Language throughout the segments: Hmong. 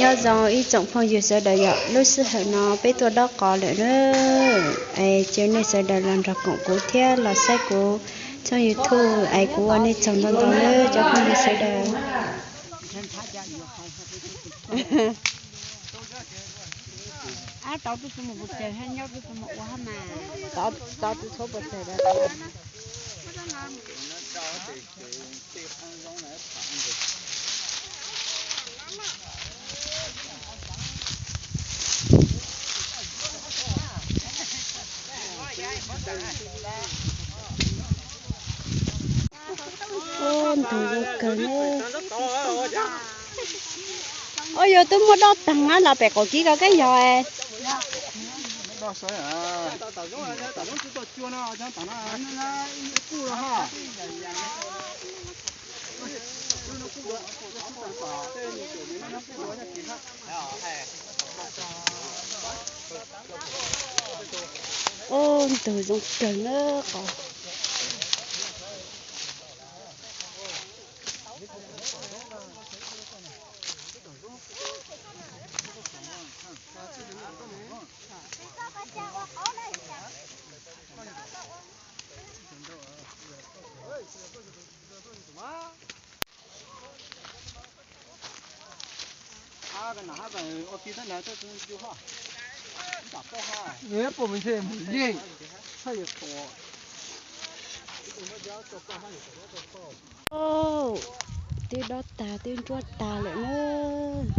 Nyob zoo ib tsoom phooj ywg sawv daws yom, lub sij hawm no peb tuaj dob qos lawm na. Es caw nej sawv daws los nrog koom kuv thiab los saib kuv tshooj YouTube es kuv ua nej tsaug ntau ntau nawb cov phooj ywg sawv daws. Ntug zoo kawg ne. Ua yog twb muaj dob taag los pem qaum kib ko kab yog. Ub, ntug zoo kawg na qos. Twb dob tag twb ntsuab tag lawm na.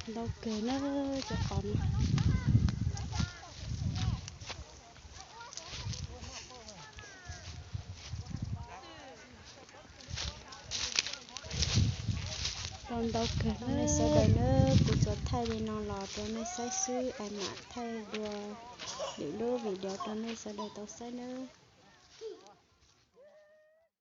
Ntau kawg na cov qos no. Tau ntau kawg nej sawv daws na, kuv tsuas thaij li no los rau nej saib xwb es mam thaij dua lwm lub video rau nej sawv daws tau saib nawb.